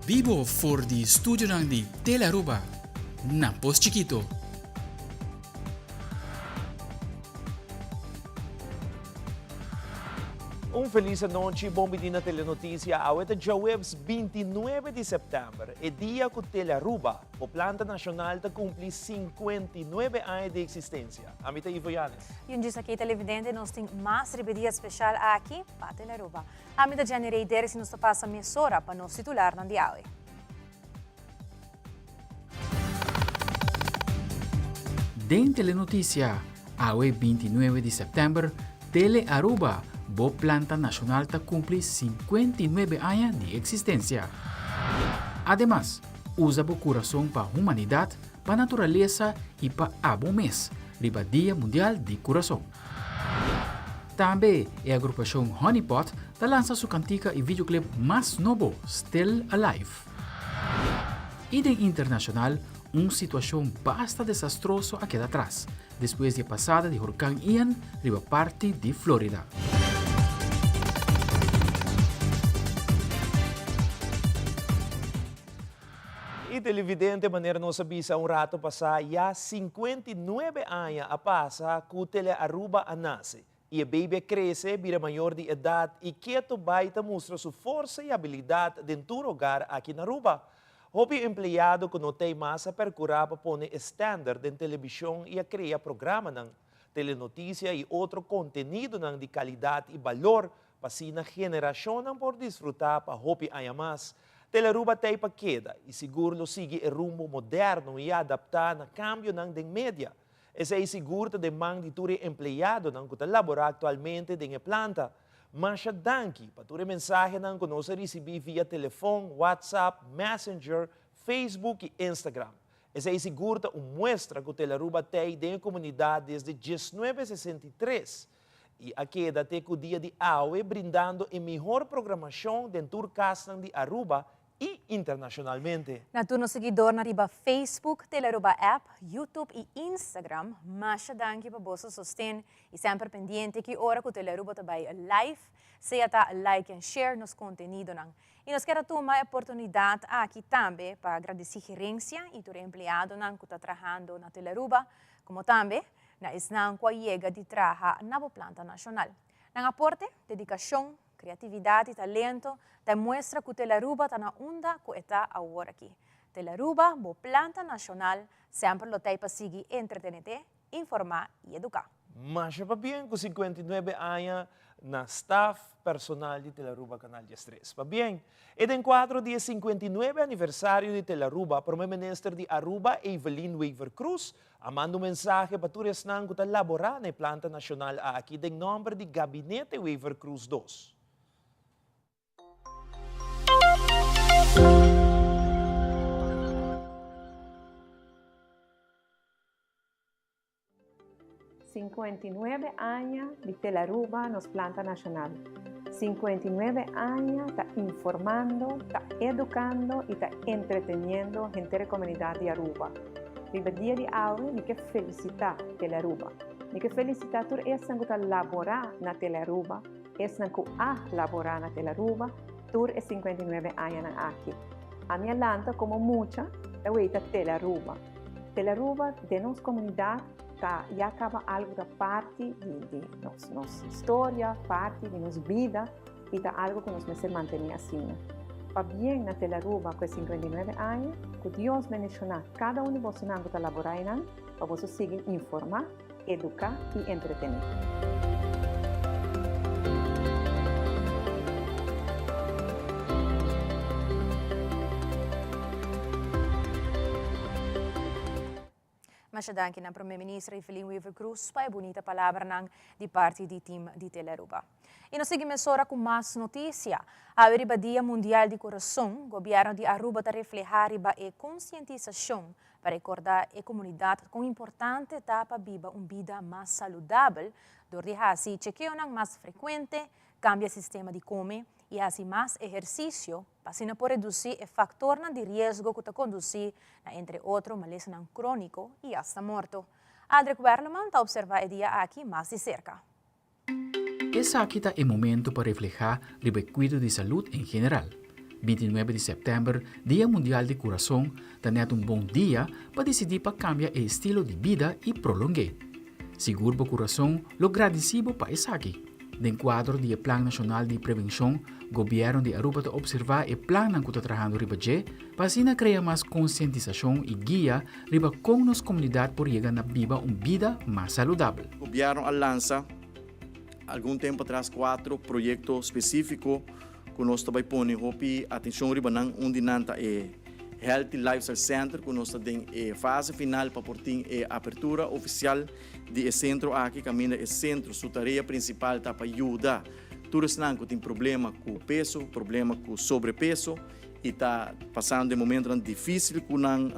Bibo for di studionan di Telearuba na Pos Chikito. Un felis anochi, bon bini na Telenoticia. Awe ta djaweps 29 di sèptèmber, e dia ku Telearuba, bo planta nashonal, ta kumpli 59 aña di eksistensia. Ami ta Ivo Yanes. I un djis aki televidente nos tin mas riba e dia speshal aki pa Telearuba. Ami ta Jenny Rey Derks i nos ta pasa mesora pa nos titularnan di awe. Den Telenoticia, awe 29 di sèptèmber, Tele Aruba, bo planta nashonal ta kumpli 59 aña di eksistensia. Ademas, usa bo kurason pa humanidat, pa naturalesa i pa abo mes riba Dia Mundial di Kurason. Tambe e agrupashon Honeypot ta lansa su kantika i videoclip mas nobo, Still Alive. I den internashonal, un situashon basta desastroso a keda atras, despues di e pasada di horkan Ian riba parti di Florida. I televidente, manera nos a bisa un rato pasá, ya 59 aña a pasa ku Telearuba a nase. I e baby a krese, bira mayor di edat i keto bai ta mustra su forsa i abilidat den tur hogar aki na Aruba. Hopi empleado ku no tei mas a perkurá pa pone e standard den telebishon i a krea programanan, telenotisia i otro kontenidonan di kalidat i balor pa asina generashonnan por disfrutá pa hopi aña mas. Telearuba tei pa keda i sigur lo sigui e rumbo moderno i adaptá na kambionan den media. Esei sigur ta den man di tur e empleadonan ku ta laborá aktualmente den e planta. Masha danki pa tur e mensahenan ku nos a risibí via telefòn, WhatsApp, Messenger, Facebook i Instagram. Esei sigur ta un muestra ku Telearuba tei den e komunidat desde 1963 i a keda te ku dia di awe brindando e mihor programashon den tur kasnan di Aruba i internashonalmente. Na tur nos seguidornan riba Facebook, Telearuba App, YouTube i Instagram, masha danki pa boso sosten i semper pendiente ki ora ku Telearuba ta bai live, sea ta like en share nos kontenidonan. I nos kier a tuma e oportunidat aki tambe pa gradisí gerensia i tur e empleadonan ku ta trahando na Telearuba, komo tambe na esnan ku a yega di traha na bo planta nashonal. Nan aporte, dedikashon, Creatividad y talento ta e muestra cu Telaruba ta na unda cu e ta awor aki. Telaruba, bo planta nacional, semper lo t'ey pa sigui entretenete, informa y educa. Masha pabien cu 59 aña na staf personal di Telaruba Canal 13. Pabien! E den cuadro di e 59 aniversario di Telaruba, Prome Minister di Aruba, Evelyn Wever-Croes, A manda un mensahe pa tur esnan ku ta laborá na e planta nashonal aki den nòmber di Gabinete Wever-Croes dos. 59 aña di Telaruba nos planta nashonal. 59 aña ta informando, ta edukando i ta entreteniendo henter e komunidat di Aruba. Riba dia di awe mi ke felisitá Telearuba. Mi ke felisitá tur esnan ku ta laborá na Telearuba, esnan ku a laborá na Telearuba tur e 59 añanan aki. Ami a lanta komo mucha ta weita Telearuba. Telearuba den nos komunidat ta ya kaba algu ta parti di di nos nos historia, parti di nos bida i ta algu ku nos mester mantené asina. Pabien na Telaruba ku e 59 aña, ku Dios bendishoná kada un di bosonan ku ta laborá einan pa boso sigui informá, eduká i entretené. Masha danki na Prome Minister Evelyn Wever-Croes pa e bunita palabranan di parti di team di Telearuba. Y nos sigui mesora cu mas noticia. Awe riba Dia Mundial di Corazon, Gobierno di Aruba ta refleha riba e concientisacion pa recorda e comunidad con importante ta pa biba un bida mas saludabel dor di haci chekeonan mas frecuente, cambia sistema di come y haci mas ehercicio pa asina por redusí e faktornan di riesgo ku ta kondusí na entre otro malesanan króniko i asta morto. Aldrich Werleman ta opservá e dia aki mas di serka. Esaki ta e momento pa reflehá riba e kuido di salud en general. 29 di sèptèmber, Dia Mundial di Kurason, ta nèt un bon dia pa disidí pa kambia e estilo di bida i prolong'é. Sigur bo kurason lo gradisí bo pa esaki. Den kuadro di e Plan Nashonal di Prevenshon, Gobièrnu di Aruba ta opservá e plannan ku ta trahando riba dje pa asina krea mas konsientisashon i guia riba kon nos komunidat por yega na biba un bida mas saludabel. Gobièrnu a lansa algun tempu atras kuatro proyekto spesífiko ku nos ta bai pone hopi atenshon riba nan. Un di nan ta e Healthy Lifestyle Center ku nos ta den e fase final pa por tin e apertura ofisial di e sentro aki kaminda e sentro su tarea prinsipal ta pa yuda tur esnan ku tin problema ku peso, problema ku sobrepeso i ta pasando den momentonan difísil ku nan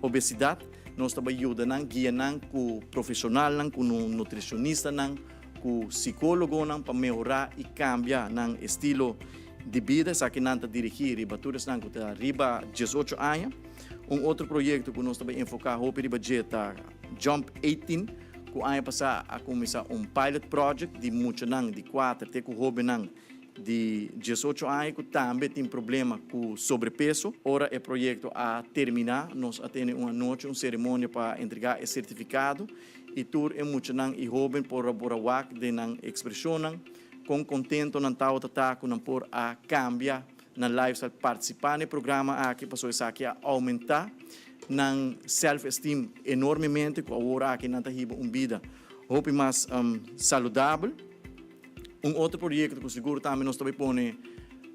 obesidat. Nos ta bai yuda nan, guia nan ku profeshonalnan, ku nutrishonistanan, ku sikólogonan pa mehorá i kambia nan estilo di bida. Esakinan ta dirigí riba tur esnan ku ta riba diesocho aña. Un otro proyekto ku nos ta bai enfoká hopi riba dje ta Jump 18, ku aña pasá a kuminsá un pilot project di muchanan di kuater te ku hóbennan di diesocho aña ku tambe tin problema ku sobrepeso. Ora e proyekto a terminá, nos a tene un anochi, un seremonia pa entregá e sertifikado i tur e muchanan i hóben por a por a wak den nan ekspreshonnan kon kontento nan tabata ta ku nan por a kambia nan lifestyle partisipá na e programa aki pasobra esaki a oumentá nan self-esteem enormemente ku awor aki nan ta hiba un bida hopi mas saludabel. Un otro proyecto cu sigur tambe nos ta bay pone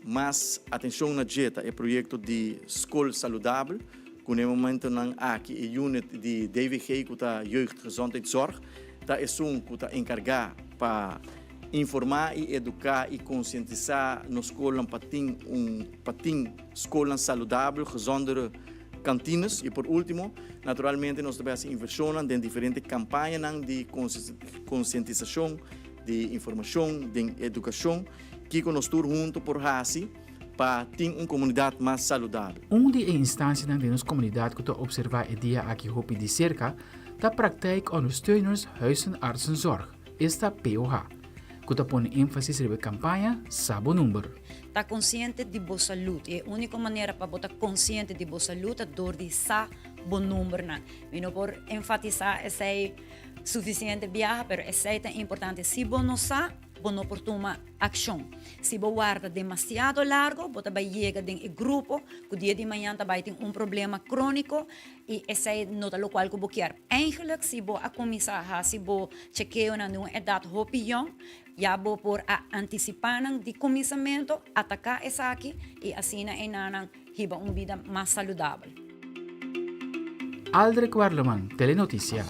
mas atencion na dje ta e proyecto di School Saludabel, cu na e momentonan aki e unit di DVG cu ta Jeugdgezondheidszorg ta esun cu ta encarga pa informa y educa y concientisa nos scolnan pa tin un pa tin scolnan saludabel, gezondere kantines. Y por ultimo, naturalmente nos ta bay haci inversionnan den diferente campañanan di concientisacion di informashon den edukashon, kiko nos tur huntu por hasi pa tin un komunidat mas saludabel. Un di e instansianan den nos komunidat ku ta opservá e dia aki hopi di serka ta Praktijk Ondersteuners Huizenartsenzorg, esta POH, ku ta pone énfasis riba e kampaña Sa bo number. Ta konsiente di bo salud i e úniko manera pa bo ta konsiente di bo salud ta dor di sa bo numbernan. Mi no por enfatisá esei Suficiente biaha, pero esey ta importante. Si bo no sa, bo no por tuma accion. Si bo warda demasiado largo, bo ta bay yega den e grupo cu dia di mañan ta bay tin un problema cronico y esey no ta locual cu bo kier. Eigenlijk, si bo a cuminsa haci bo chekeonan den un edad hopi yong, ya bo por a anticipa nan di cuminsamento, ataca esaki y asina enanan hiba un bida mas saludabel. Aldrich Werleman, Telenoticia.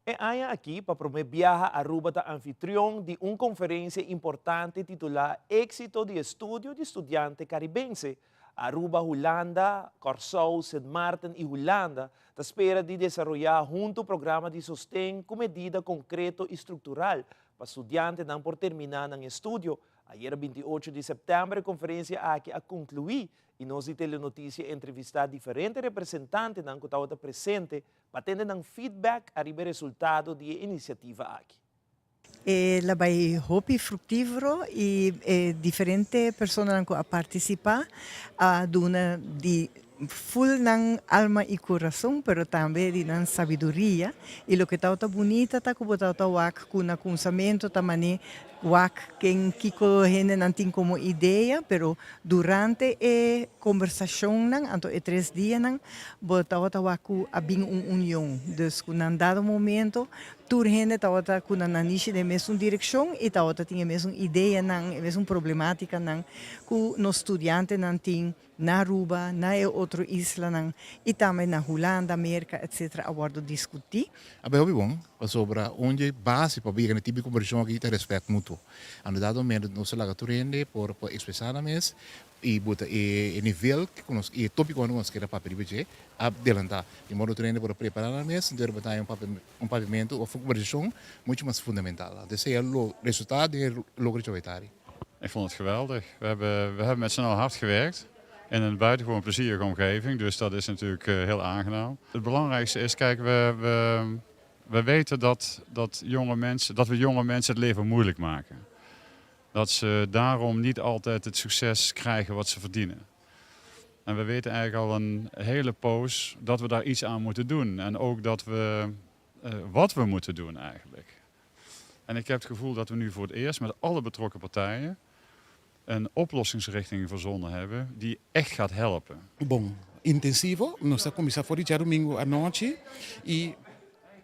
E aña aki, pa promé biaha Aruba ta anfitrion di un konferensia importante titulá Éksito di Estudio di Studiante Karibense. Aruba, Hulanda, Kòrsou, Sint Maarten i Hulanda ta spera di desaroyá huntu programa di sosten ku medida konkreto i struktural pa studiantenan por terminá nan estudio. Ayera 28 di sèptèmber e konferensia aki a konkluí i nos di Telenoticia a entrevistá diferente representantenan ku tabata presente pa tende nan feedback ariba e resultado di e inisiativa aki. E la bai hopi fructífero i e diferente personanan ku a partisipá a duna di Ful nan alma i kurason, pero tambe di nan sabiduria. I loke tabata bunita ta ku bo tabata wak ku na kunsamentu ta mané wak ken kiko hendenan tin komo idea, pero durante e kombersashonnan, anto e tres dianan, bo tabata wak ku a bin un union. Dus ku nan dado momento tur hende tabata ku nan nanishi den e mesun direkshon i tabata tin e mesun ideanan, e mesun problemátikanan ku nos studiantenan tin. Na Aruba, na e otro islanan y tambe na Hulanda, Merca etc. A wordo discuti. A bai hopi bon, pasobra un dje base pa yega na e tipo di kombersashon aki ta rèspèt mutuo. Anto dado momento nos ta laga tur hende por por ekspresá nan mes i buta e nivel ku nos i e tópikonan ku nos kere papia riba dje a delantá. Di modo tur hende por a prepará nan mes, anto riba ta un un papiamentu òf un kombersashon muchu mas fundamental. Anto esei a lo resultá den e logro djawe tari. Ik vond het geweldig. We hebben, we hebben met z'n allen hard gewerkt. In een buitengewoon plezierige omgeving, dus dat is natuurlijk eh, heel aangenaam. Het belangrijkste is, kijk, we, we, we weten dat, dat, jonge mensen, dat we jonge mensen het leven moeilijk maken. Dat ze daarom niet altijd het succes krijgen wat ze verdienen. En we weten eigenlijk al een hele poos dat we daar iets aan moeten doen. En ook dat we, uh, wat we moeten doen eigenlijk. En ik heb het gevoel dat we nu voor het eerst met alle betrokken partijen een oplossingsrichting verzonnen hebben die echt gaat helpen. Bon, intensivo, nos a kuminsá for di djadumingu anochi i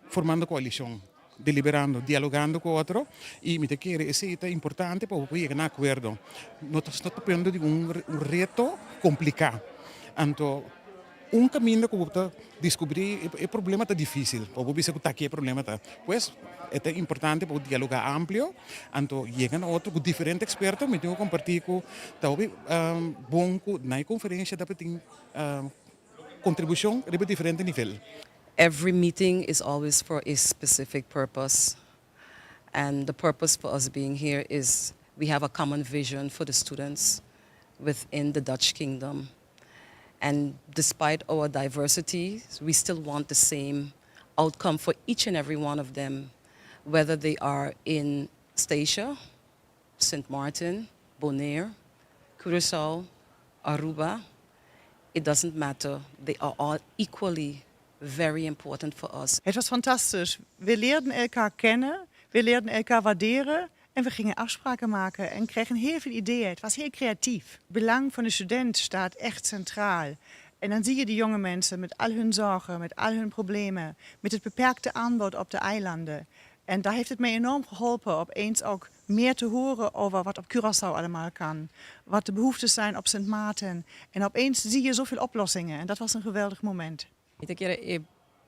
formando koalishon, deliberando, dialogando ku otro i mi ta kere esei ta importante pa bo por yega na akuerdo. No ta papiando di un reto kompliká, anto Un kaminda ku bo ta diskubrí e problema ta difísil, pa bo bisa ku ta ki e problema ta. Pues, e ta importante pa bo dialogá amplio, anto yega na otro ku diferente eksperto. Mi tin ku kompartí ku ta hopi bon ku na e konferensha ta tin kontribushon riba diferente nivel. Every meeting is always for a specific purpose and the purpose for us being here is we have a common vision for the students within the Dutch Kingdom. And despite our diversity, we still want the same outcome for each and every one of them, whether they are in Statia, St. Martin, Bonaire, Curaçao, Aruba. It doesn't matter. They are all equally very important for us. Het was fantastisch. We leerden elkaar kennen, we leerden elkaar waarderen en we gingen afspraken maken en kregen heel veel ideeën. Het was heel creatief. Het belang van de student staat echt centraal. En dan zie je die jonge mensen met al hun zorgen, met al hun problemen, met het beperkte aanbod op de eilanden. En daar heeft het mij enorm geholpen opeens ook meer te horen over wat op Curaçao allemaal kan. Wat de behoeftes zijn op Sint Maarten. En opeens zie je zoveel oplossingen. En dat was een geweldig moment. Mi ta kere e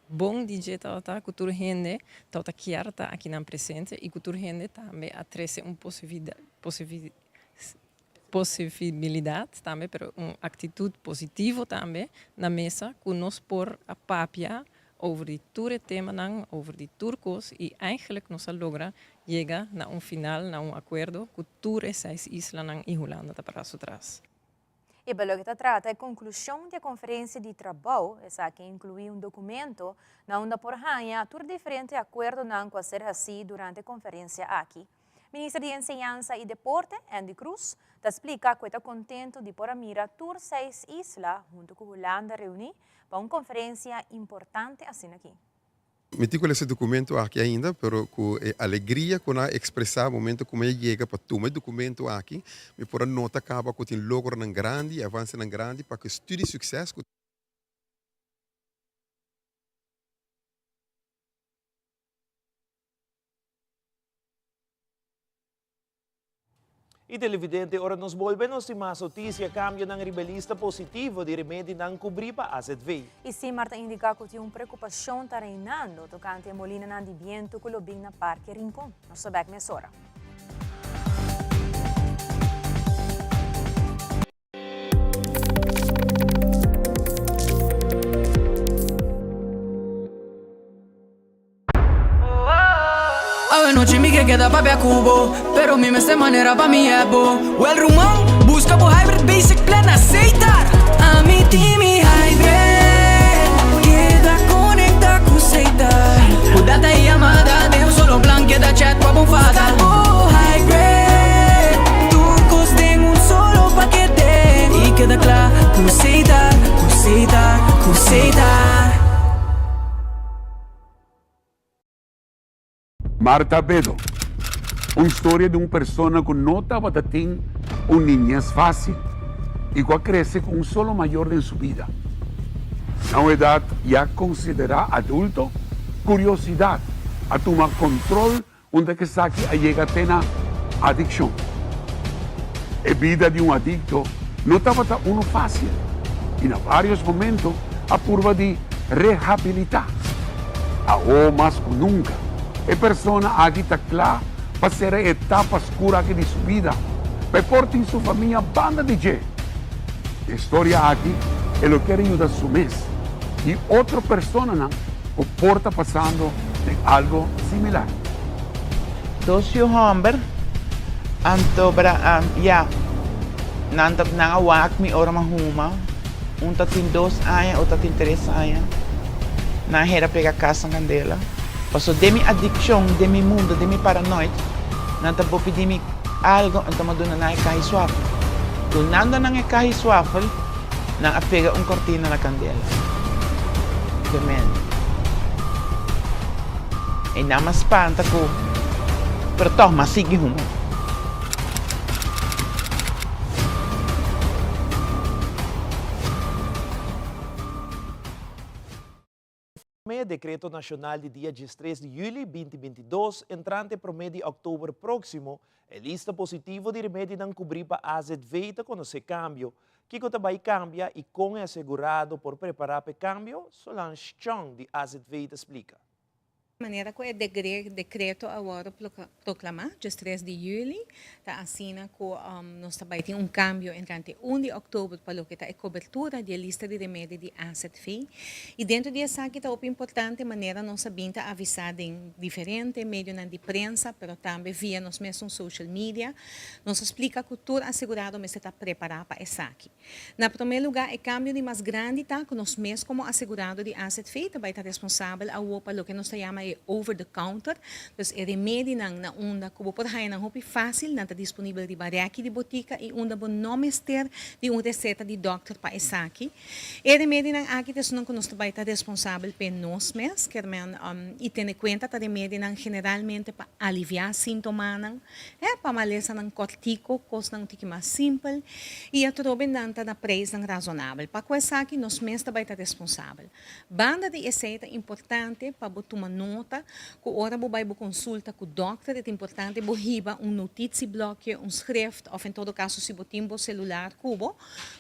bon di dje tabata ku tur hende tabata kier ta akinan presente i ku tur hende tambe a trese un posibilidat tambe, pero un aktitut positivo tambe na mesa ku nos por a papia over di tur e temanan, over di tur kos i eigenlijk nos a logra yega na un final, na un akuerdo ku tur e seis islanan i Hulanda ta para su tras. E pa loke ta trata e konklushon di e konferensia di trabou, esaki a inkluí un dokumento na unda por haña tur diferente akuerdonan ku a ser hasí durante e konferensia aki. Minister di Enseñansa i Deporte, Endy Croes, ta splika ku e ta kontentu di por a mira tur seis isla huntu ku Hulanda reuní pa un konferensia importante asina aki. Mi tin cu lesa e documento aki ainda, pero cu e alegria cu nan a expresa momento cu mi a yega pa tuma e documento aki, mi por a nota caba cu tin logronan grandi y avancenan grandi pa cu e studie succes cu. Y televidente, ora nos bolbe nos tin mas noticia, cambionan riba e lista positivo di remedinan cubri pa AZV. Y Simar ta indica cu tin un preocupacion ta reinando tocante e molinanan di biento cu lo bin na Parke Rincon. Nos ta bek mesora. Awe nochi mi ke keda papia ku bo Pero mi mester manera pa mi hèp bo Well ruman, buska bo hybrid basic plan na Setar Ami tin mi hybrid Keda konekta ku Setar Ku data i yamada den un solo plan Keda chat pa bo fada Buska bo hybrid Tur kos den un solo pakete I keda kla ku Setar, ku Setar, ku Setar. Marta Bedo, Un storia di un persona ku no tabata tin un niñez fásil i ku a krese ku un solo mayor den su bida. Na un edat ya konsiderá adulto, kuriosidat a tuma kontrol unda ku esaki a yega te na adikshon. E bida di un adikto no tabata unu fásil i na vários momento a purba di rehabilitá. Awor mas ku nunka, e persona aki ta kla pa sera e etapa skur aki di su bida pa e por tin su famia banda di dje. E storia aki e lo kier yuda su mes i otro personanan ku por ta pasando den algo similar. Dos yu hòmber, anto bra ya, nan ta nan a wak mi ora mi a huma, un ta tin dos aña, otro ta tin tres aña, nan a hera pega kas na kandela, paso den mi adikshon, den mi mundo, den mi paranoid, nan ta bo pidi mi. algu, anto mi a duna nan e kahi swafel. Dunando nan e kahi swafel, nan a pega un kortina na kandela. Tremendo. I nan a spanta ku, pero tòg mi a sigui huma. E Decreto Nacional di dia diestres di juli binti 22, entrante prome di october proximo, e lista positivo di remedinan cubri pa azv ta conoce cambio. Kico ta bay cambia y con e asegurado por prepara p'e cambio, Solange Chong di azv ta splica. Manera ku e dekreto a wòrdu proklamá djestres di yüli, ta asina ku nos ta bai tin un kambio entrante un di òktober pa loke ta e kobertura di e lista di remedi di azv. I dentro di esaki ta hopi importante manera nos a bin ta avisá den diferente medionan di prensa, pero tambe via nos mesun social media, nos a splika ku tur asegurado mester ta prepará pa esaki. Na promé lugá, e kambio di mas grandi ta ku nos mes komo asegurado di azv ta bai ta responsabel awor pa loke nos ta yama e over the counter, dus e remedinan na unda ku bo por haña nan hopi fásil, nan ta disponibel riba rèki di botika i unda bo no mester di un reseta di dòkter pa esaki. E remedinan aki ta esunnan ku nos ta bai ta responsabel p'e nos mes, kermen i tene kuenta ta remedinan generalmente pa aliviá síntomanan. E pa malesanan kòrtiku, kosnan un tiki mas simpel i atrobe nan ta na preisnan razonabel. Pa ku esaki nos mes ta bai ta responsabel. Banda di esei ta importante pa bo tuma nota ku ora bo bai bo konsulta ku dòkter e ta importante bo hiba un notitieblokje, un schrift òf en todo kaso si bo tin bo selular ku bo,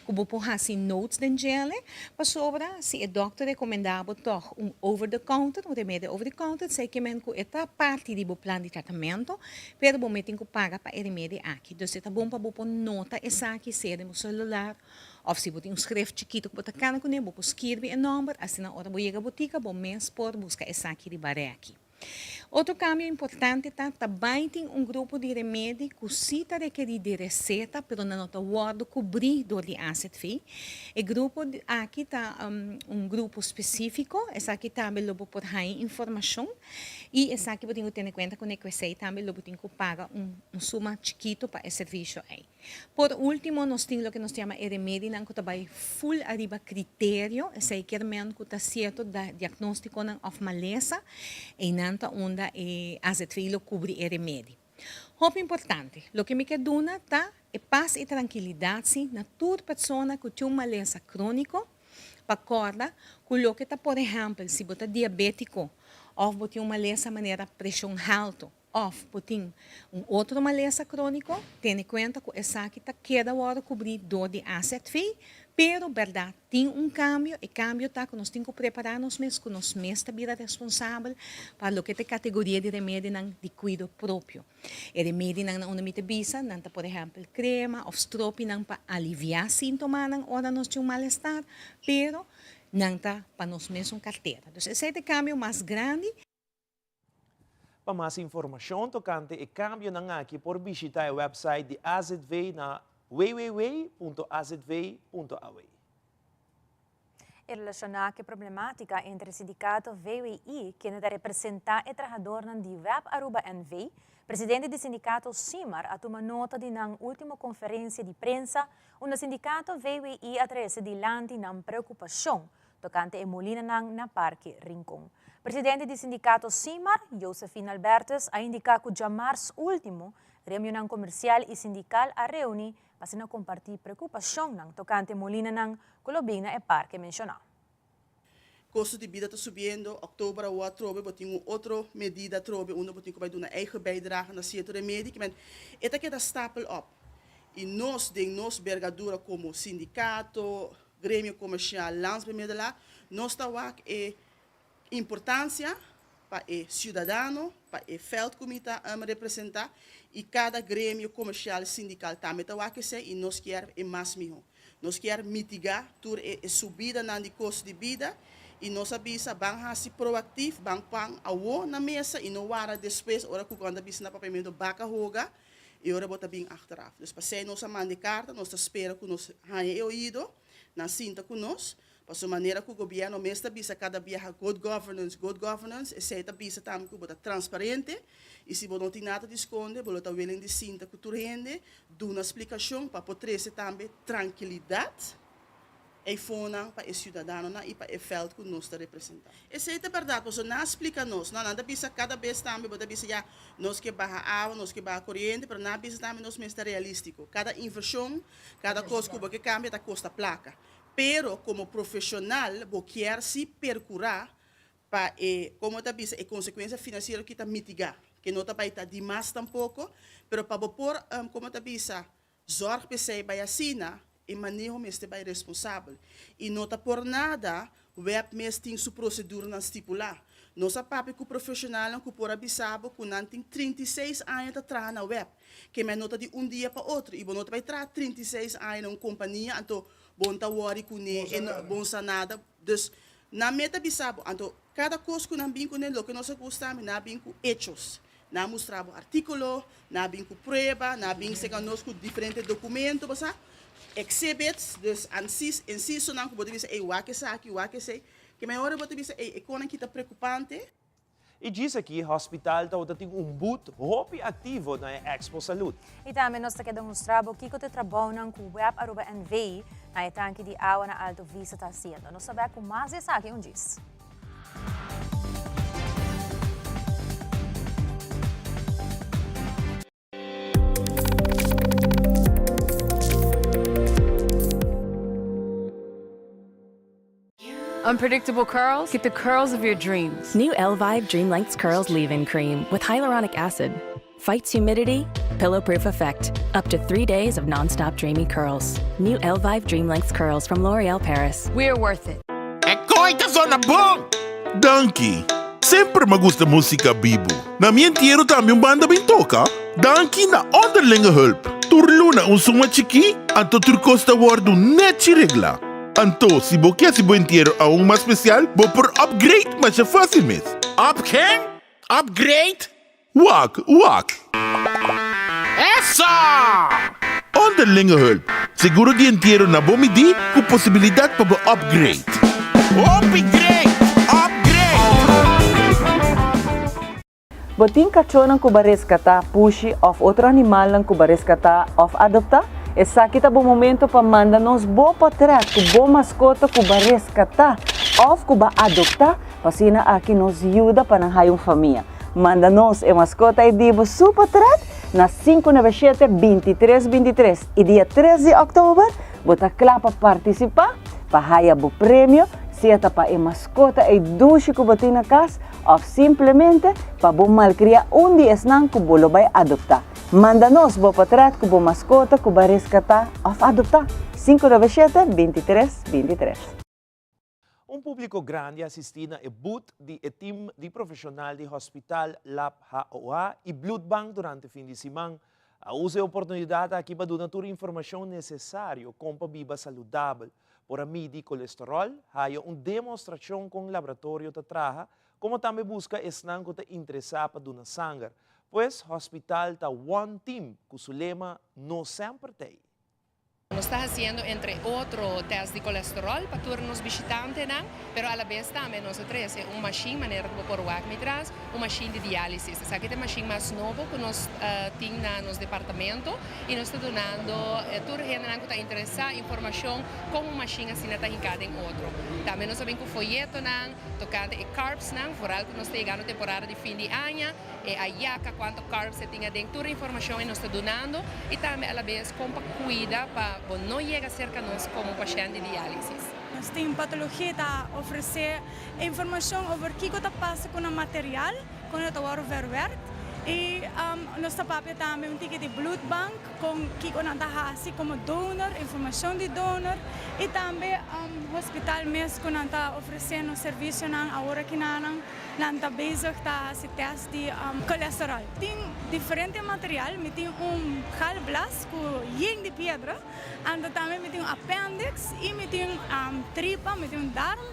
ku bo por hasi notes den djele, pasobra si e dòkter rekomendá bo tòg un over the counter, un remedi over the counter, esei ke men ku e ta parti di bo plan di tratamentu, pero bo mei tin ku paga pa e remedi aki. Dus e ta bon pa bo por nota esaki, sea den bo selular òf si bo tin un schrift chikitu ku bo ta kana kuné, bo por skirbi e nòmber, asina ora bo yega botika bo mes por buska esaki riba rèki. Otro cambio importante ta, ta bay tin un grupo di remedi cu si ta rekeri di receta pero nan no ta wordo cubri door di azv. E grupo aki ta un grupo specifico, esaki tambe lo bo por haña informacion y esaki bo tin cu tene cuenta cu esey tambe lo bo tin cu paga un suma chikito pa e servicio ey. Por último nos tin loke nos ta yama e remedinan ku ta bai ful ariba kriterio, esei kier men ku ta sierto diagnóstikonan òf malesa, einan ta unda e azv lo kubri e remedi. Hopi importante, loke mi ke duna ta e pas i trankilidat si na tur persona ku tin un malesa króniko pa kòrda ku loke ta por ehèmpel si bo ta diabétiko òf bo tin un malesa manera preshon haltu, Òf bo tin un otro malesa króniko, tene kuenta ku esaki ta keda wòrdu kubrí dor di azv, pero bèrdat tin un kambio, e kambio ta ku nos tin ku prepará nos mes, ku nos mes ta bira responsabel pa loke ta e kategoria di remedinan di kuido propio. E remedinan na unda mi ta bisa, nan ta por ehèmpel krema òf stropinan pa aliviá síntomanan ora nos tin un malestar, pero nan ta pa nos mesun kartera. Dus esei ta e kambio mas grandi. Pa mas informashon tokante e kambionan aki por bishita e wèpsait di azv na www.azv.aw. E relashoná ku e problemátika entre sindikato VWI, kende ta representá e trahadornan di web Aruba NV, presidente di sindikato Simar a tuma nota di nan último konferensia di prensa unda sindikato VWI a trese dilanti nan preokupashon tokante e molinanan na Parke Rincon. Presidente di sindikato Simar, Josephine Albertus, a indiká ku djamars último, gremionan komersial i sindikal a reuní pa asina kompartí preokupashonnan tokante molinanan ku lo bin na e parke menshoná. Kosto di bida ta subiendo, òktober awor atrobe bo tin un otro medida atrobe unda bo tin ku bai duna eigen bijdrage na sierto remedi, kimen e ta keda stapel op. I nos den nos bergadura komo sindikato, Gremio Komersial Landsbemiddelaar, nos ta wak e importansia pa e siudadano, pa e veld ku mi ta representá i kada gremio komersial sindikal tambe ta wak esei i nos kier e mas mihó. Nos kier mitigá tur e subidanan di kosto di bida i nos a bisa ban hasi proaktif, ban pan awo na mesa i no wara despues ora ku kònta bisa na papiamentu baka hoga I ora bo ta bin achteraf. Dus pasei nos a manda e karta, nos ta spera ku nos haña e oido, nan sinta ku nos. Paso manera ku gobièrnu mes ta bisa kada biaha good governance, good governance, esei ta bisa tambe ku bo ta transparente i si bo no tin nada di skonde bo lo ta willing di sinta ku tur hende, duna splikashon pa por trese tambe trankilidat eifonan pa e siudadanonan i pa e vèlt ku nos ta representá. Esei ta bèrdat, pasobra nan a splika nos, no, nan ta bisa kada bes tambe bo ta bisa ya nos ke baha awa, nos ke baha koriente, pero nan a bisa tambe nos mester realístiko. Kada invershon, kada kos ku bo ke kambia ta kosta plaka. Pero komo profeshonal bo kier si perkurá pa e, komo ta bisa, e konsekuensia finansiero ki ta mitigá, ke no ta bai ta dimas tampoko, pero pa bo por, komo ta bisa, zòrg p'esei bai asina, e maneho mester bai responsabel. I no ta por nada web mes tin su proseduranan stipulá. Nos a papia ku profeshonalnan ku por a bisa bo ku nan tin 36 aña ta traha na web. Ke men no ta di un dia pa otro i bo no ta bai traha 36 aña na un kompania anto bo no ta wòri kuné e no bo no sa nada. Dus nan meta bisa bo anto kada kos ku nan bin kuné loke nos a gusta mi nan a bin ku echos. Nan a mustra bo artíkulo, nan a bin ku prueba, nan a bin seka nos ku diferente dokumento bo sa, exhibits, dus ansis ensisonan ku bo ta bisa ey wak esaki wak esei. Ke men ora bo ta bisa ey e konan ki ta preokupante. I djis aki hospital tabata tin un booth hopi aktivo na e Expo Salud. I tambe nos ta keda mustra bo kiko ta e trabounan ku Web Aruba NV na e tanki di awa na Alto Vista ta hasiendo. Nos ta bek ku mas di esaki un djis. Unpredictable curls? Get the curls of your dreams. New Elvive Dream Lengths Curls Leave-In Cream with hyaluronic acid. Fights humidity, pillow-proof effect. Up to three days of non-stop dreamy curls. New Elvive Dream Lengths Curls from L'Oreal Paris. We're worth it. E koi ta zona bon! Danki! Semper m'a gusta músika bibu. Na mi entiero tambe un banda bin toka. Danki na Onderlinge Hulp. Tur luna un suma chikí, anto tur kos ta wòrdu nèchi reglá. Anto, si bo ke hasi bo entiero aun mas spesial, bo por upgrade masha fásil mes. Up ken? Upgrade? Wak, wak! Eso! Onderlinge Hulp, seguro di entiero na bo midí ku posibilidat pa bo upgrade. Hopi great! Upgrade! Bo tin kachónan ku bo a reskatá, pushi òf otro animalnan ku bo a reskatá òf adoptá? Esaki ta bo momento pa manda nos bo pòtrèt ku bo maskota ku bo a reskatá òf ku bo a adoptá pa asina aki nos yuda pa nan haya un famia. Manda nos e maskota ei di bo su potret na 597 23 23 i dia 3 di òktober bo ta kla pa partisipá pa haya bo premio, sea ta pa e maskota ei dushi ku bo tin na kas òf simplemente pa bo malkriá un di esnan ku bo lo bai adoptá. Manda nos bo potret ku bo maskota ku bo a reskatá òf adoptá, 597 23 23. Un públiko grandi a asistí na e booth di e tim di profeshonal di Hospital Lab HOH i Bloedbank durante fin di siman. A usa e oportunidat aki pa duna tur informashon nesesario kon pa biba saludabel. Por a midi kolesteròl, haya un demostrashon kon laboratorio ta traha, komo tambe buska esnan ku ta interesá pa duna sanger. Pues hospital ta one team ku su lema Nos semper t'ei. Nos ta hasiendo entre otro test di kolesterol pa tur nos bishitantenan, pero alabes tambe nos a trese un mashin, manera ku bo por wak mi tras, un mashin di diálisis. Esaki ta e mashin mas nobo ku nos tin na nos departamento i nos ta dunando tur hendenan ku ta interesá informashon kon un mashin asina ta hinká den otro. Tambe nos a bin ku foyetonan tokante e carbsnan, foral ku nos ta yegando temporada di fin di aña. E ayaca cuanto carbs e tin aden, tur informacion e nos ta dunando y tambe alabes con pa cuida pa bo no yega cerca nos como pashent di dialisis. Nos tin patologia ta ofrece informacion over kico ta pasa cu nan material cuando ta worde verwerkt y nos ta papia tambe un tiki di bloedbank con kico nan ta haci como donor, informacion di donor y tambe hospital mes cu nan ta ofrece nos servicionan awor aki nanan. Nan ta bezig ta hasi test di kolesterol. Tin diferente material, mi tin un galblas ku yen di piedra, anto tambe mi tin un appendix i mi tin tripa, mi tin un darm,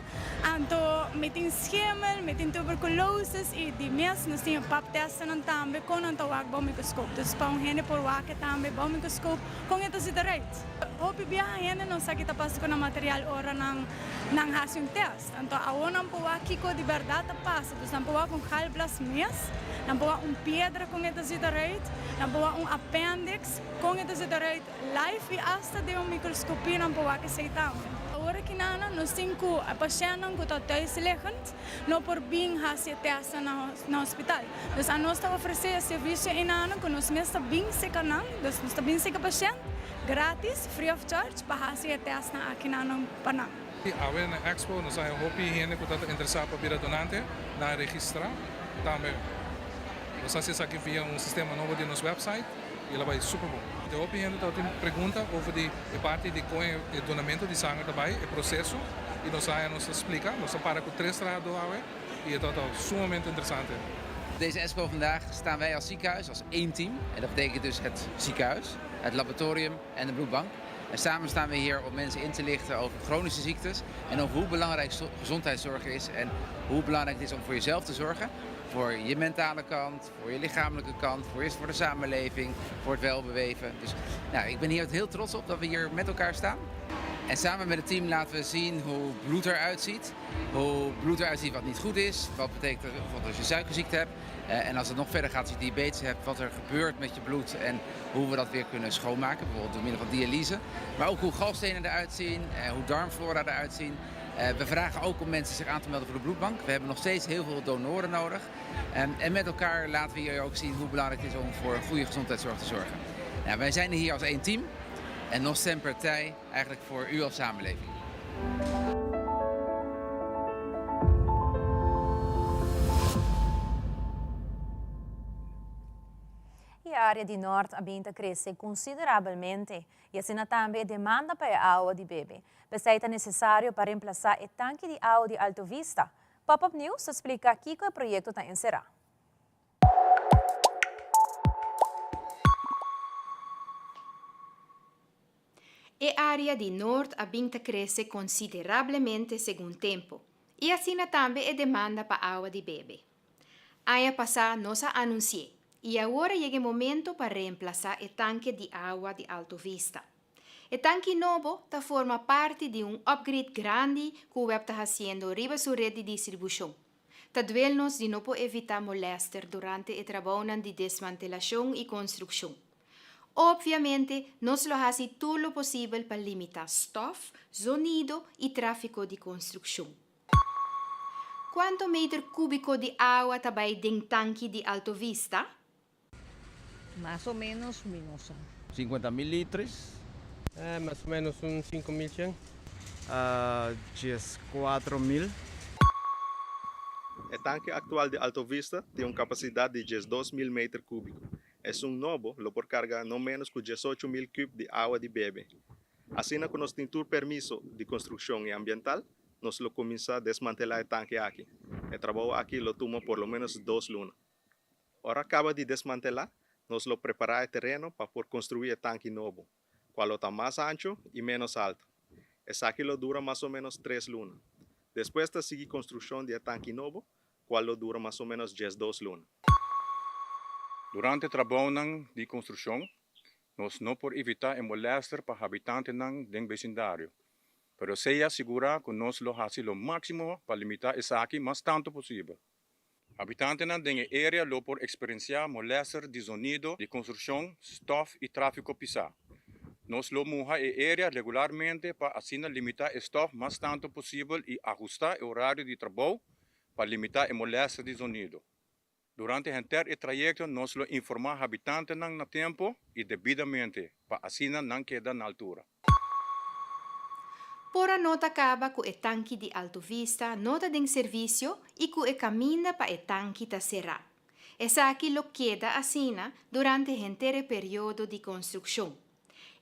anto mi tin schimmel, mi tin tuberculosis i di mes nos tin e pap testnan tambe kon nan ta wak bou microscoop. Dus pa un hende por wak e tambe bou microscoop kon e ta zit eruit. Hopi biaha hende no sa ki ta pasa ku nan material ora nan nan hasi un test. Anto awor nan por wak kiko di bèrdat ta pasa. Dus nan por wak un galblas mes, nan por wak un piedra kon e ta zit eruit, nan por wak un apèndiks kon e ta zit eruit live i asta den un mikroskopia nan por wak esei tambe. Awor aki nan nos tin ku e pashèntnan ku ta thuisliggend no por bin hasi e tèstnan na hospital. Dus anos ta ofresé e servisio einan ku nos mes ta bin seka nan, dus nos ta bin seka pashènt gratis, free of charge, pa hasi e tèstnan aki nan pa nan. Awe na Expo nos a haña hopi hende ku ta interesá pa bira donante, nan a registrá. Tambe nos a hasi esaki via un sistema nobo di nos website i el a bai super bon. Te hopi hende tabatin pregunta over di e parti di kon e donamentu di sanger ta bai, e proseso, i nos a haña nos ta splika. Nos a para ku tres trahadó awe i e tabata sumamente interesante. Deze Expo vandaag staan wij als ziekenhuis als één team. En dat betekent dus het ziekenhuis, het laboratorium en de bloedbank. En samen staan we hier om mensen in te lichten over chronische ziektes en over hoe belangrijk gezondheidszorg is en hoe belangrijk het is om voor jezelf te zorgen. Voor je mentale kant, voor je lichamelijke kant, voor, je, voor de samenleving, voor het welbeweven. Dus nou, ik ben hier heel trots op dat we hier met elkaar staan. En samen met het team laten we zien hoe bloed eruit ziet. Hoe bloed eruit ziet wat niet goed is. Wat betekent dat als je suikerziekte hebt. Eh, en als het nog verder gaat, als je diabetes hebt, wat er gebeurt met je bloed en hoe we dat weer kunnen schoonmaken. Bijvoorbeeld door middel van dialyse. Maar ook hoe galstenen eruit zien, eh, hoe darmflora eruit zien. Eh, we vragen ook om mensen zich aan te melden voor de bloedbank. We hebben nog steeds heel veel donoren nodig. En met elkaar laten we hier ook zien hoe belangrijk het is om voor goede gezondheidszorg te zorgen. Nou, wij zijn hier als één team. En nog semper partij eigenlijk voor u als samenleving. E area di Noord a bin ta crece considerabelmente y asina tambe e demanda pa e awa di bebe. P'esey ta necesario pa reemplaza e tanki di awa di Alto Vista. Pop Up News ta splica kico e proyecto ta encera. E área di Noord a bin ta krese konsiderablemente segun tempu, i asina tambe e demanda pa awa di bebe. Aña pasá nos a anunsi'é, i awor a yega e momento pa reemplasá e tanke di awa di Alto Vista. E tanki nobo ta forma parti di un upgrade grandi ku web ta hasiendo riba su ret di distribushon. Ta duel nos di no por evitá molèster durante e trabounan di desmantelashon i konstrukshon. Opviamente, nos lo hasi tur lo posibel pa limitá stòf, zonido i tráfiko di konstrukshon. Kuantu meter kúbiko di awa ta bai den tanki di Alto Vista? Mas o menos mi no sa. 50 mil litres. Mas o menos un 5100. 14000. E tanke aktual di Alto Vista tin un kapasidat di 12000 meter kúbiko. Esun nobo lo por karga no ménos ku 18000 kub di awa di bebe. Asina ku nos tin tur permiso di konstrukshon i ambiental, nos lo kuminsá desmantelá e tanke aki. E trabou aki lo tuma por lo ménos dos luna. Ora kaba di desmantelá, nos lo prepará e tereno pa por konstruí e tanki nobo, kual lo ta mas ancho i ménos alto. Esaki lo dura mas o ménos tres luna. Despues ta sigui konstrukshon di e tanki nobo, kual lo dura mas o ménos 12 luna. Durante trabounan di konstrukshon, nos no por evitá e molèster pa habitantenan den besindario, pero sea sigurá ku nos lo hasi lo máksimo pa limitá esaki mas tantu posibel. Habitantenan den e area lo por eksperensiá molèster di zonido di konstrukshon, stòf i tráfiko pisá. Nos lo muha e area regularmente pa asina limitá e stòf mas tantu posibel i ahustá e orario di trabou pa limitá e molèster di zonido. Durante henter e trayekto nos lo informá habitantenan na tempu i debidamente pa asina nan keda na altura. Por a nota kaba ku e tanki di Alto Vista no ta den servisio i ku e kaminda pa e tanki ta será. Esaki lo keda asina durante henter e periodo di konstrukshon.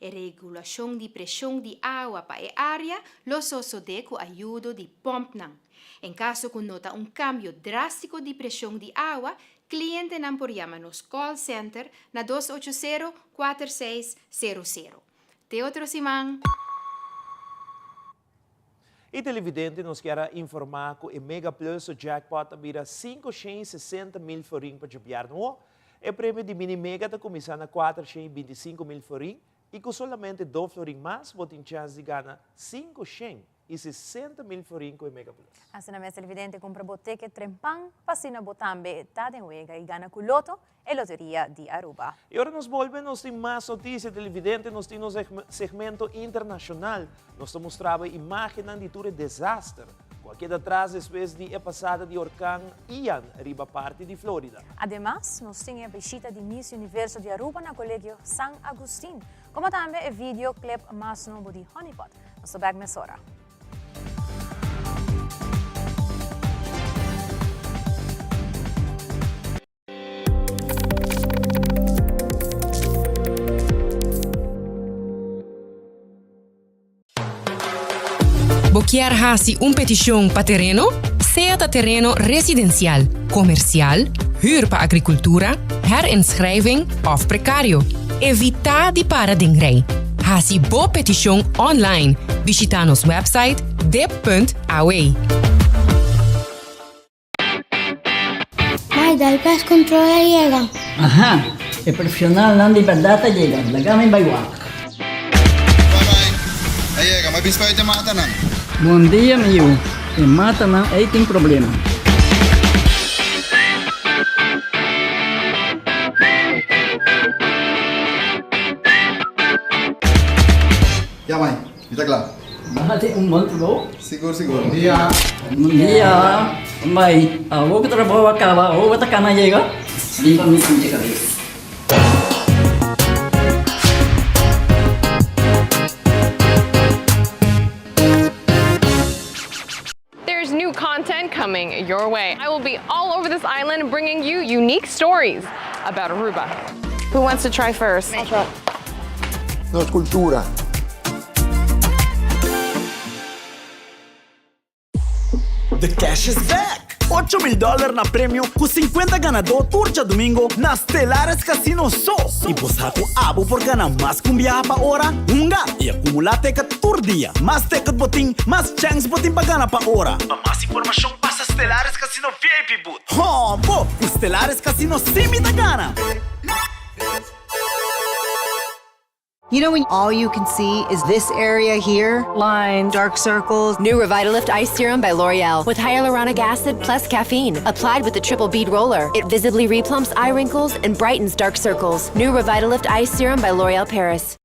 E regulashon di preshon di awa pa e área lo sosodé ku ayudo di pòmpnan. En kaso ku nota un kambio drástiko di preshon di awa, klientenan por yama nos call center na 280 4600. Te otro siman! E televidente nos kier a informa cu e Mega Plus su jackpot a bira 560 mil florin pa djobièrnu. E premio di Mini Mega ta cuminsa na 425 mil florin y cu solamente dos florin mas bo tin chance di gana 560 mil florin cu e Mega Plus. Asina mes televidente cumpra bo ticket trempan pa asina bo tambe ta den wega y gana cu loto e Loteria di Aruba. Y ora nos bolbe nos tin mas noticia televidente, nos tin nos segmento internacional. Nos ta mustra bo e imagennan di tur e desaster cu a keda atras despues di e pasada di orkan Ian riba parti di Florida. Ademas, nos tin e bishita di Miss Universo di Aruba na Colegio San Agustin, como tambe e video clip mas nobo di Honeypot. Nos ta bek mesora. Bo kier hasi un petishon pa tereno? Sea ta tereno residensial, komersial, hür pa agrikultura, herinschrijving òf prekario. Evitá di para den rei. Hasi bo petishon online. Bishitá nos wèpsait dip.aw. Mai, dal pest control a yega. Aha, e profesionalnan di berdad a yega, laga mi bai wak. Bye bye, a yega, mi bispa e matanan. Bon dia mi yu, e matanan ei tin problema. Ya mai, mi ta kla. Bo hasi un bon trabou. Sigur, sigur. Bon dia. Bon dia. Mai, awor ku trabou a kaba, awor bo ta kana yega? Limpa mi sinti kabes. There's new content coming your way. I will be all over this island bringing you unique stories about Aruba. Who wants to try first? I'll try. Nos cultura. The cash is back! 8000 dollar na premio cu 50 ganador tur djadomingo na Stellaris Casino so! Y bo sa cu abo por gana mas cu un biaha pa ora? Hunga y acumula ticket tur dia! Mas ticket bo tin, mas chance bo tin pa gana pa ora! Pa mas informacion pasa Stellaris Casino VIP booth. Hombo! Cu Stellaris Casino si mi ta gana! You know when all you can see is this area here? Lines, dark circles. New Revitalift Ice Serum by L'Oreal with hyaluronic acid plus caffeine. Applied with the triple bead roller. It visibly replumps eye wrinkles and brightens dark circles. New Revitalift Ice Serum by L'Oreal Paris.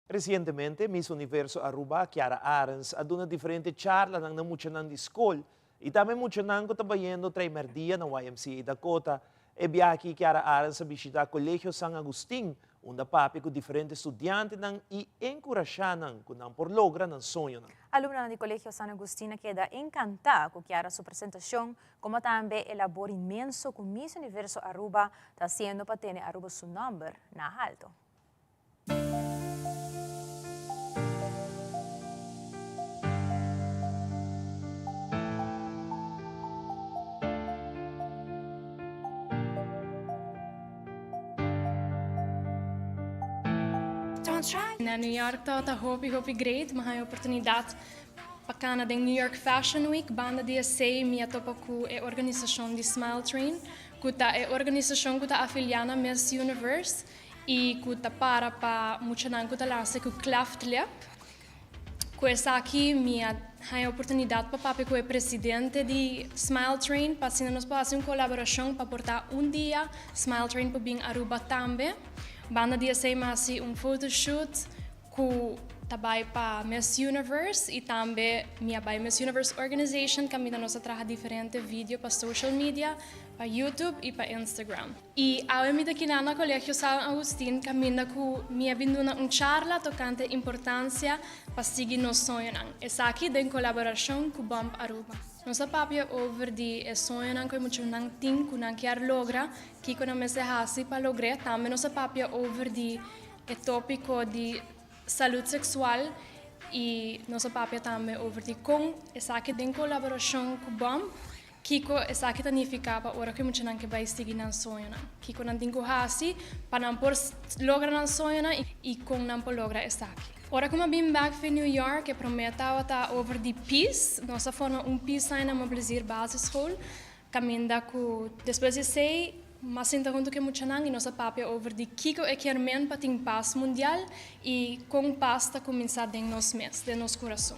Resientemente, Miss Universo Aruba, Kiara Arends, a duna diferente charlanan na muchanan di skol i tambe muchanan ku ta bayendo treimerdia na YMCA Dakota. E biaha aki Kiara Arends a bishita Colegio San Agustin, unda papia ku diferente studiantenan i enkurashá nan ku nan por logra nan soñonan. Alumnonan di Colegio San Agustin a keda enkantá ku Kiara su presentashon, komo tambe e labor inmenso ku Miss Universo Aruba ta hasiendo pa tene Aruba su nòmber na halto. Na New York tabata hopi hopi great, mi a haña oportunidat pa kana den New York Fashion Week. Banda di esei mi a topa ku e organisashon di Smile Train, ku ta e organisashon ku ta afiliá na Miss Universe. I ku ta para pa muchanan ku ta lansa ku cleft lip. Ku esaki mi a haña oportunidat pa papia ku e presidente di Smile Train pa asina nos por hasi un kolaborashon pa por ta un dia Smile Train por bin Aruba tambe. Banda di esei mi a hasi un photoshoot ku ta bai pa Miss Universe i tambe mi a bai Miss Universe Organization kaminda nos a traha diferente video pa social media, pa YouTube i pa Instagram. I awe mi ta kina na Colegio San Agustin kaminda ku mi a bin duna un charla tokante importansia pa sigui nos soñonan. Esaki den kolaborashon ku Bump Aruba. Nos a papia over di e soñonan ku e muchanan tin ku nan kier logra, kiko nan mester hasi pa logr'é. Tambe nos a papia over di. e topico di salud sexual y nos a papia tambe over di con esaki den colaboracion cu BOMB, kico esaki ta nifica pa ora cu e muchanan ke bay sigui nan soñonan, kico nan tin cu haci pa nan por logra nan soñonan y con nan por logra esaki. Ora cu mi a bin bek fi New York e prome tabata over di peace, nos a forma un peace sign na Montplaisir Basisschool, Caminda cu despues di esey m'a sinta hunto cu e muchanan y nos a papia over di kico e kier men pa tin pas mundial y con pas ta cuminsa den nos mes, den nos curason.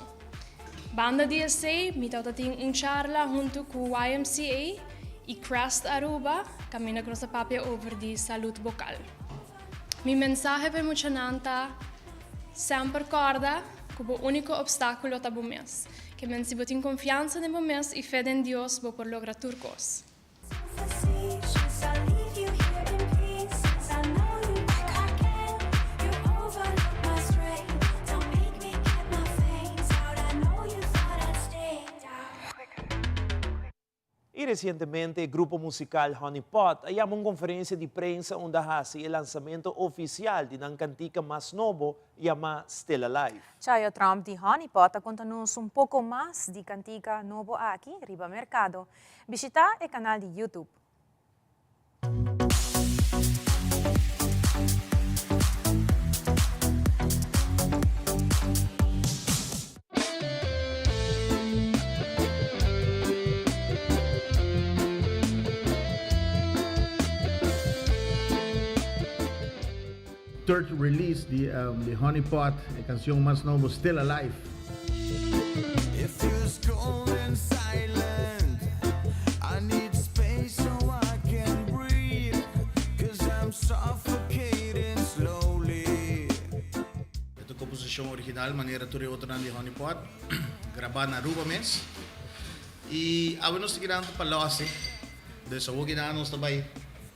Banda di esey mi tabata tin un charla hunto cu YMCA y Crest Aruba caminda cu nos a papia over di salud bocal. Mi mensahe pa e muchanan ta, Semper corda cu bo unico obstaculo ta bo mes. Ke men si bo tin konfiansa den bo mes i fe den Dios bo por logra tur kos. I resientemente e grupo musikal Honey Pot a yama un konferensia di prensa unda hasi e lansamento ofisial di nan kantika mas nobo yamá Still Alive. Chayo Tromp di Honey Pot a konta nos un poko mas di kantika nobo aki riba merkado. Bishitá e kanal di YouTube. Third release di di Honey Pot, e cancion mas nobo Still Alive. It feels cold and silent I need space so I can breathe Cause I'm suffocating slowly. E ta composicion original manera tur e otronan di Honey Pot, graba na Aruba mes. Y awe nos ta keda pa los e. Dus awor keda nos ta bay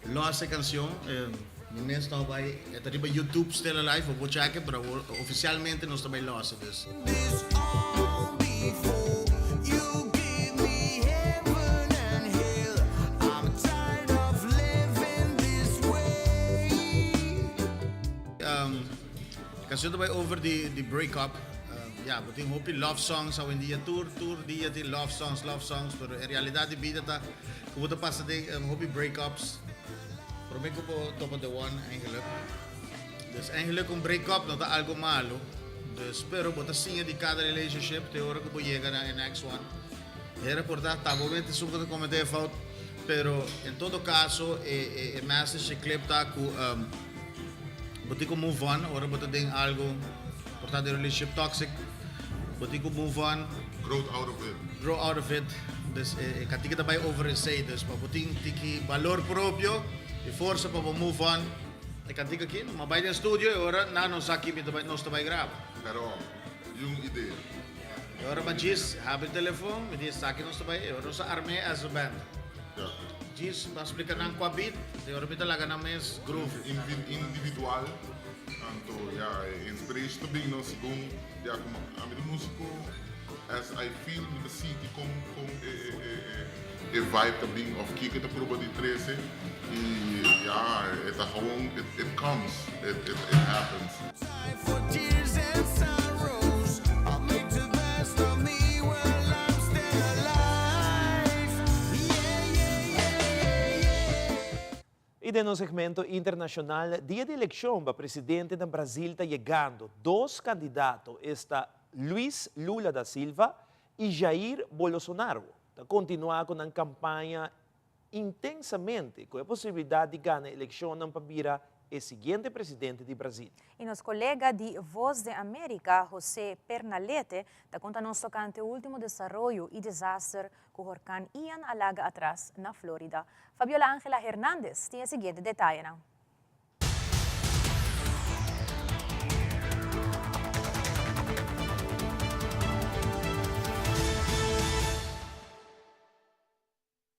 los e cancion. Mi mes no a bay, e ta riba YouTube Still Alive, bo por check e, pero awor oficialmente nos ta bay los e dus. Cancion ta bay over di break up. Ya, bo tin hopi love songs awendia, tur tur dia tin love songs, love songs, pero e realidad di bida ta cu bo ta pasa den hopi break ups prome cu bo topa the one eigenlijk. Dus eigenlijk un break up no ta algo malo, dus pero bo ta siña di cada relationship te ora cu bo yega na e next one. Hera por ta ta bo mete esun cu ta comete e fout, pero en todo caso e message, e clip ta cu Bo tin ku move on ora bo ta den algu por ta den relationship toxic. Bo tin ku move on. Growth out of it. Grow out of it. Dus e katika ta bai over esei. Dus pa bo tin tiki balor propio i forsa pa bo move on. E kantika aki no. Ma bai den studio e ora nan no sa ki mi ta bai nos ta bai graba. Pero yun idea. E ora ma djis habri telefon mi di esaki nos ta bai e ora nos a arm'é as a band. Djis pa splika nan kua beat, e ora mi ta laga nan mes groove. Individual, anto ya e inspiration ta bin no segun ya como ami ta musico as I feel mi ta sinti con con e e vibe ta bin of kiko e ta proba di trece y ya e ta gewoon it it comes it it happens. I den nos segmento internashonal, dia di elekshon pa presidente na Brazil ta yegando. Dos kandidato, esta Luis Lula da Silva i Jair Bolosonaro, ta kontinuá ku nan kampaña intensamente ku e posibilidat di gana elekshonnan pa bira e siguiente presidente di Brazil. I nos kolega di Voz de America, José Pernalete, ta konta nos tokante ultimo desaroyo i desaster ku horkan Ian a laga atras na Florida. Fabiola Angela Hernandez tin e siguiente detayenan.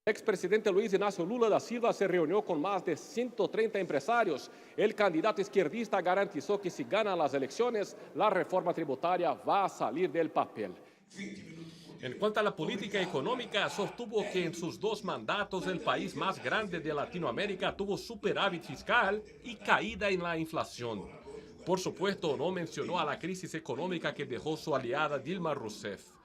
Expresidente Luiz Inácio Lula da Silva se reunió con más de 130 empresarios. El candidato izquierdista garantizó que si gana las elecciones, la reforma tributaria va a salir del papel. En cuanto a la política económica, sostuvo que en sus dos mandatos el país más grande de Latinoamérica tuvo superávit fiscal y caída en la inflación. Por supuesto, no mencionó a la crisis económica que dejó su aliada Dilma Rousseff.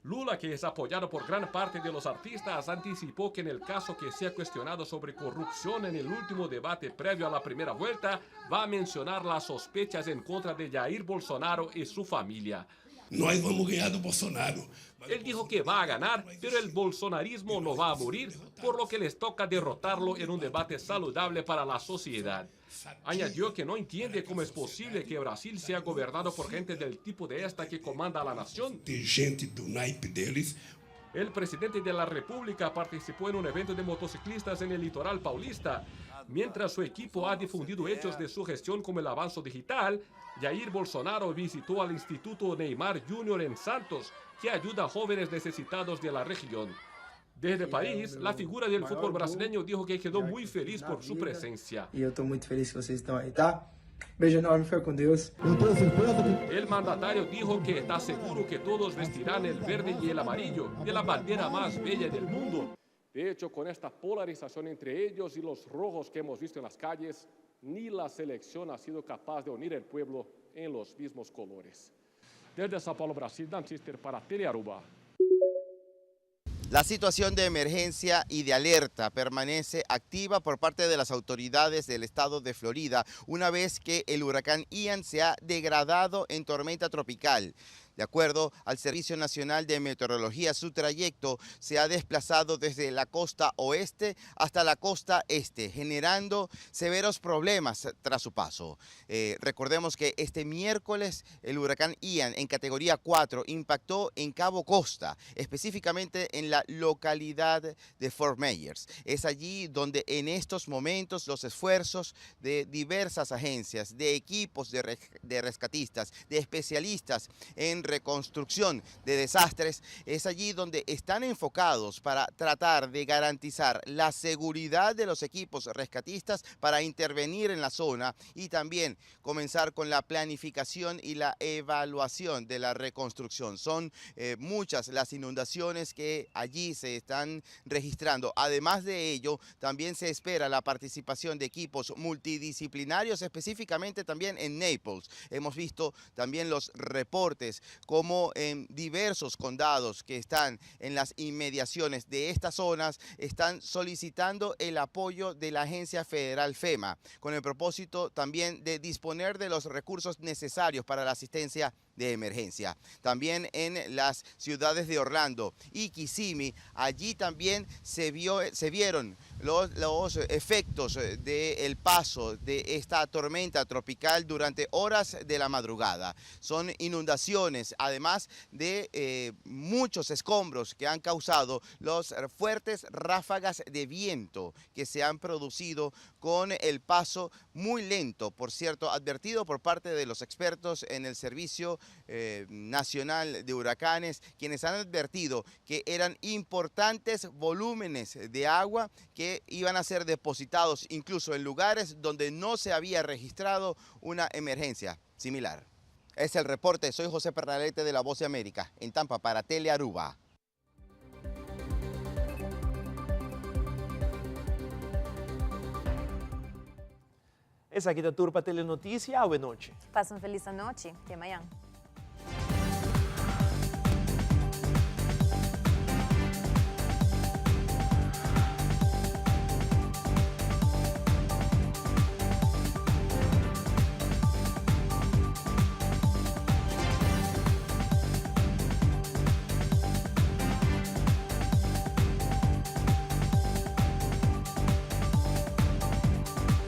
Lula, que es apoyado por gran parte de los artistas, anticipó que en el caso que sea cuestionado sobre corrupción en el último debate previo a la primera vuelta, va a mencionar las sospechas en contra de Jair Bolsonaro y su familia. Nós vamos ganhar do Bolsonaro. Él dijo que va a ganar, pero el bolsonarismo no va a morir, por lo que les toca derrotarlo en un debate saludable para la sociedad. Añadió que no entiende cómo es posible que Brasil sea gobernado por gente del tipo de esta que comanda a la nación. Tem gente do naipe deles. El presidente de la República participó en un evento de motociclistas en el litoral paulista. Mientras su equipo ha difundido hechos de su gestión como el avance digital, Jair Bolsonaro visitó al Instituto Neymar Jr. en Santos, que ayuda a jóvenes necesitados de la región. Desde París, la figura del fútbol brasileño dijo que quedó muy feliz por su presencia. E eu tô muito feliz que vocês estão aí, tá? Beijo enorme, fica com Deus. El mandatario dijo que está seguro que todos vestirán el verde y el amarillo de la bandera más bella del mundo. De hecho, con esta polarización entre ellos y los rojos que hemos visto en las calles, ni la selección ha sido capaz de unir el pueblo en los mismos colores. Desde Sao Paulo, Brasil, Dan Sister para Telearuba. La situación de emergencia y de alerta permanece activa por parte de las autoridades del estado de Florida una vez que el huracán Ian se ha degradado en tormenta tropical. De acuerdo al Servicio Nacional de Meteorología, su trayecto se ha desplazado desde la costa oeste hasta la costa este, generando severos problemas tras su paso. Eh, recordemos que este miércoles el huracán Ian en categoría 4 impactó en Cabo Costa, específicamente en la localidad de Fort Myers. Es allí donde en estos momentos los esfuerzos de diversas agencias, de equipos de, de rescatistas, de especialistas en reconstrucción de desastres, es allí donde están enfocados para tratar de garantizar la seguridad de los equipos rescatistas para intervenir en la zona y también comenzar con la planificación y la evaluación de la reconstrucción. Son eh, muchas las inundaciones que allí se están registrando. Además de ello, también se espera la participación de equipos multidisciplinarios, específicamente también en Naples. Hemos visto también los reportes como en diversos condados que están en las inmediaciones de estas zonas están solicitando el apoyo de la agencia federal FEMA, con el propósito también de disponer de los recursos necesarios para la asistencia de emergencia. También en las ciudades de Orlando y Kissimmee, allí también se, vio, se vieron los, los efectos del paso de esta tormenta tropical durante horas de la madrugada. Son inundaciones, además de eh, muchos escombros que han causado los fuertes ráfagas de viento que se han producido con el paso muy lento, por cierto, advertido por parte de los expertos en el Servicio eh, Nacional de Huracanes, quienes han advertido que eran importantes volúmenes de agua que iban a ser depositados incluso en lugares donde no se había registrado una emergencia similar. Es el reporte, soy José Pernalete de La Voz de América, en Tampa para Telearuba. Esaki ta tur pa Telenoticia awe nochi. Pasa un feliz anochi. Te mañan.